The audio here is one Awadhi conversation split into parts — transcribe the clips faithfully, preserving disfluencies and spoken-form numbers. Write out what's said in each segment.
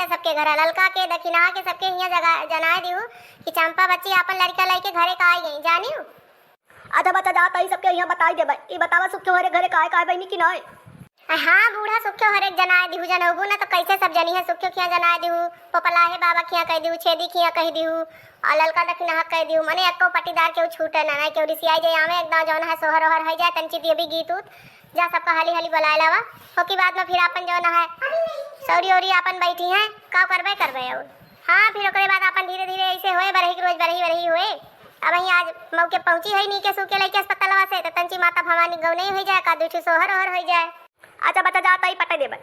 सबके घरे, ललका के, दखिनहा के, सबके हियाँ जगा-, जनाए दिहु कि चंपा बच्ची आपन लड़का लइके घरे का आई गई, जानिउ। अच्छा बच्चा, जा तई सबके हियाँ बताई देबे। ई बतावा सुखियो हरे घरे काहे काहे बहिनी कि नाय? आ हाँ बूढ़ा, सुखियो हरे जनाए दिहु, जनउबू न तो कैसे सब जनी है। सुखियो खियाँ जनाए दिहु, पोपलाहे बाबा खियाँ कह दिहु, छेदी खियाँ कह दिहु, और ललका दखिनहा कह दिहु, मने एको पट्टीदार केहू छूटे ना, ना केहू रिसियाई जाए, आवे एकदम जौन है सोहर ओहर होइ जाए, तंची देवी गीत उत, जा सबका हाली हाली बुलाए लावा। होकी बाद में फिर आपन जौन है सौरी ओरी आपन बैठी हैं, का करबे करबे और। हाँ, फिर ओकरे बाद आपन धीरे धीरे ऐसे होए, बरही के रोज बरही बरही होए। अब ही आज मौके पहुँची है नीके सूके लइके अस्पतालवा से, तो तंची माता भवानी गौनई होइ जाए, का दू ठो सोहर ओहर होइ जाए। अच्छा बच्चा, जा तई पटे देबे।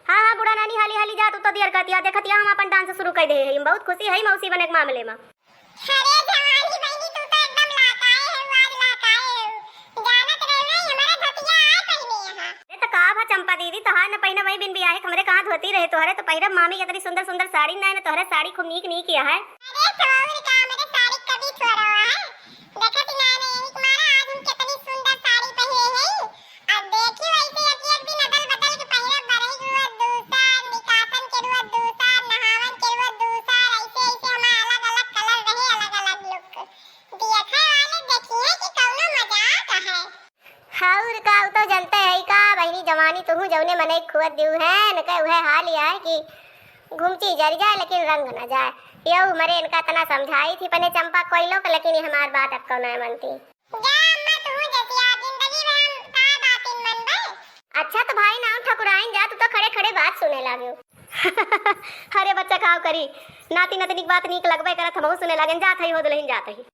हाँ, हाँ, बूढ़ा नानी, हाली, हाली जा, तू तो देर करतिया। देखतिया, हम आपन डांस शुरू कर दे हई। बहुत खुशी हई मौसी बने के मामले में। अरे जवानी बहिनी, तू तो एकदम लाकाए है, आज लाकाए है। जानत रहे ना, हमारा धोतिया आए पहने यहाँ। अरे तो का भा चंपा दीदी, तोहार न पहिने वही बिन बियाहे के हमरे कहाँ धोती रहे, तोहरे तो पहिरब मामी के इतनी सुंदर सुंदर साड़ी, ना, ना तोहरे साड़ी खूब नीक नीक है। अरे तो और का, मेरे साड़ी कभी छोड़ो है। देखत ना, ना, यही तुम्हारा आज हम कितनी सुंदर साड़ी पहने हैं। अब देखी वैसे एक एक दिन अदल बदल के पहिरब, बरही के रुअत दूसर, निकासन के रुअत दूसर, नहावन के रुअत दूसर, ऐसे ऐसे हमार अलग अलग colour रहे, अलग अलग look। देखे वाले देखिए कि कौनो मजाक है। और का, उ तो जनते है का बहिनी, जवानी तुहू जौने मने खुअत दिहु है, न के उहे हाल ही है कि घुमची जर जाए लेकिन रंग न जाए। यहू मरे इनका तना समझाई थी पने चंपा कोई लोग, लेकिन ये हमार बात अक्को ना मनती। जा अम्मा, तू जसिया, जिंदगी भर हम का बातिन मनबे? अच्छा तो भाई नाम ठकुराइन जा, तू तो खड़े खड़े बात सुने लागे। अरे बच्चा काव करी, नाती नतनी के बात नीक लगबे करत, हमहू सुने लागेन, जात हई हो दुल्हन जात हई।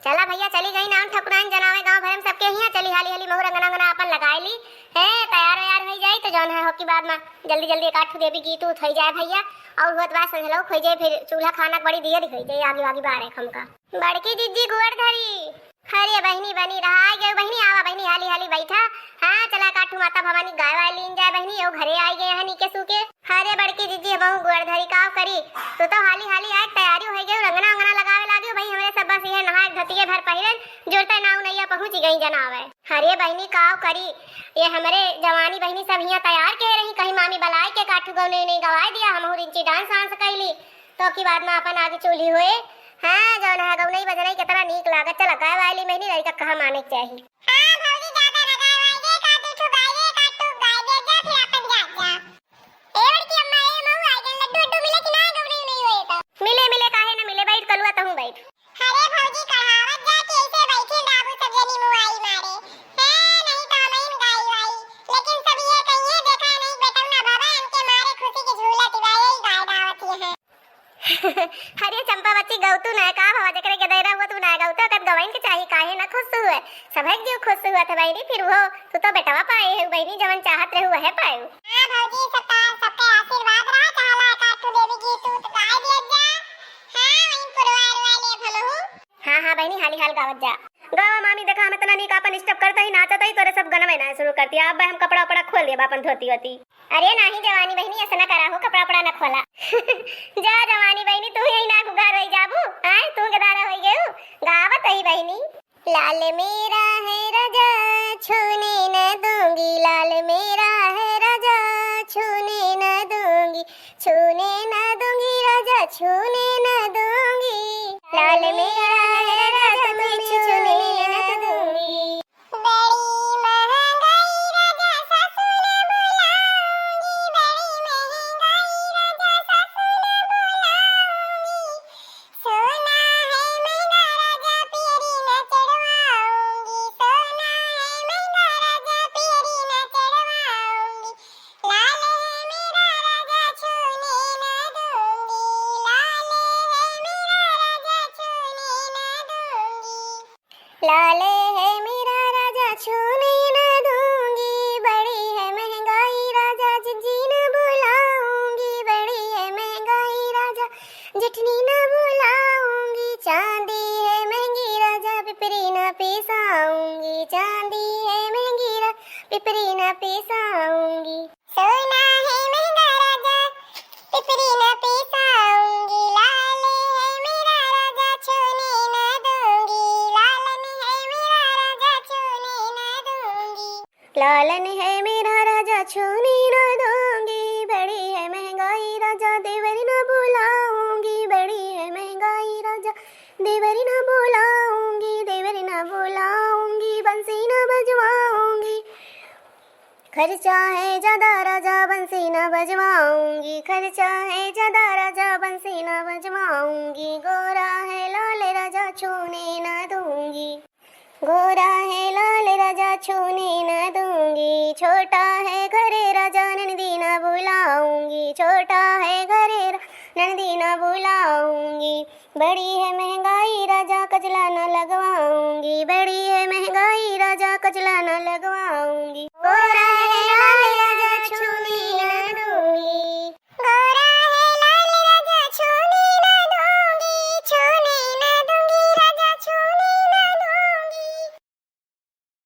चला भैया चली गई नाम ठकुराइन जनावे गाँव भर में सबके हियाँ, चली हाली हाली महू रंगना अंगना अपन लगाए ली। हे तैयार वैयार हो जाई तो जौन है होकी बाद में जल्दी जल्दी एक आठ देवी गीत उत हो जाए भैया, और होत बात संझलौक हो जाए, फिर चूल्हा खाना के बड़ी दिया दिखाई जाए आगे आगे बारे खमका। बड़की जिज्जी गुअर धरी। अरे बहिनी बनी रहा, आ गए बहिनी, आवा बहिनी, हाली हाली बैठा। हाँ, चला काठू माता भवानी गाय वाय लीन जाए बहिनी, यो घरे आई गए हैं नीके सूके। अरे बड़की जिज्जी, हमहू गुअर धरी, काव करी? तू तो हाली हाली आए, तैयारी हो गई, रंगना अंगना लगावे लागियो भाई, हमरे सब बस ये नहाए धतिये भर पहिरन, जुरते नाऊ नैया पहुँच गई जनावे। अरे बहिनी, काव करी? ये हमरे जवानी बहिनी सब हियाँ तैयार के रही, कहीं मामी बलाए के काठू गौने नहीं गवाए दिया, हमहू रिंची डांस वांस कैली। तो की बाद में अपन आगे चूल्ही हुए। हाँ, जौन है गौनई बजनई कितना नीक लागत। चला, गाय वाली में नहीं, लड़का कहा माने के चाही। हाँ भौजी, ज्यादा ना गाय वाय दे, का दू ठो गाय दे, का टूक गाय दे, जा फिर अपन जा, जा। ए बड़की अम्मा, ए मऊ, आ गए लड्डू, लड्डू मिले कि ना, गौनई नहीं हुए तो? मिले, मिले, काहे ना मिले, बैठ कलुआ, तहूँ बैठ। अरे भौजी, कढ़ावत जा कि ऐसे बैठे बाबू सब जनी मुआई मारे। हैं, नहीं तो हम इन गाई वाई। लेकिन सब ये कहिए, देखा नहीं बेटौना बाबा, इनके मारे खुशी के झूलत बा, यही गाय गावत ये हैं। अरे चंपा बच्ची, गौतू ना का भवा, जकरे गदेरा हुआ तू ना गौता, कत गवाइन के चाही, काहे ना खुश हुए? सबक जो खुश हुआ था बहिनी, फिर वो तू तो बेटवा पाए है बहिनी, जवन चाहत रहे वह पाए। हाँ भौजी, सबका, सबके आशीर्वाद रहा, चाहला का तू देवी गीत उत गाय दिया जा। हाँ, वहीं पुरवा रुआ ले भलहू। हाँ, हाँ बहिनी, हाली हाल गावत जा। गावा मामी, देखा हम इतना नीक आपन step करता ही, नाचत ही, तोरे सब गनवे ना शुरू कर दिया। अब हम कपड़ा उपड़ा खोल दिया, अपन धोती होती। अरे नाही जवानी बहिनी, ऐसा ना करा हो, कपड़ा उपड़ा ना खोला। जा जवानी बहिनी, तू यही ना गुगार रही जाबू, आए तू गदारा होई गयू। गावत ही बहिनी। लाल मेरा है राजा, छूने न दूंगी, लाल मेरा है राजा, छूने न दूंगी, छूने न दूंगी राजा, छूने न दूंगी। लाल मेरा है राजा, तुम्हें छूने न दूंगी। बड़ी महंगाई राजा, सासू न बुलाऊंगी, बड़ी महंगाई राजा, सासू न बुलाऊंगी। सोना है महंगा राजा, पियरी न चढ़वाऊंगी, सोना है महंगा राजा, पियरी न चढ़वाऊंगी। लाल है मेरा राजा, छूने न दूंगी, लाल है मेरा राजा, छूने न दूंगी। लाल है मेरा राजा, छूने न दूंगी, बड़ी है महंगाई राजा, जिज्जी न बुलाऊंगी, बड़ी है महंगाई राजा, जेठनी न बुलाऊंगी। चांदी है महंगी राजा, पिपरी न पिसाऊंगी, चांदी है महंगी रा-, पिपरी न पिसाऊंगी। सोना है महंगा राजा, पिपरी न पिसाऊंगी, लाल है मेरा राजा, छूने न दूंगी, लालन है मेरा राजा, छूने न दूंगी। लालन है मेरा राजा, छूने न दूंगी, बड़ी है महंगाई राजा, देवर ना बुलाऊंगी। बड़ी है महंगाई राजा, देवर ना बुलाऊंगी। देवर ना बुलाऊंगी, बंसी ना बजवाऊंगी। खर्चा है ज्यादा राजा, बंसी ना बजवाऊंगी। खर्चा है ज्यादा राजा, बंसी ना बजवाऊंगी। गोरा है लाल राजा, छूने ना दूंगी। गोरा है लाल राजा, छूने ना दूंगी। छोटा है घर राजा, ननदी ना बुलाऊंगी। छोटा है घर रा-, ननदी ना बुलाऊंगी। बड़ी है महंगाई राजा, कजला ना लगवाऊंगी। बड़ी है महंगाई राजा, कजला ना लगवाऊंगी।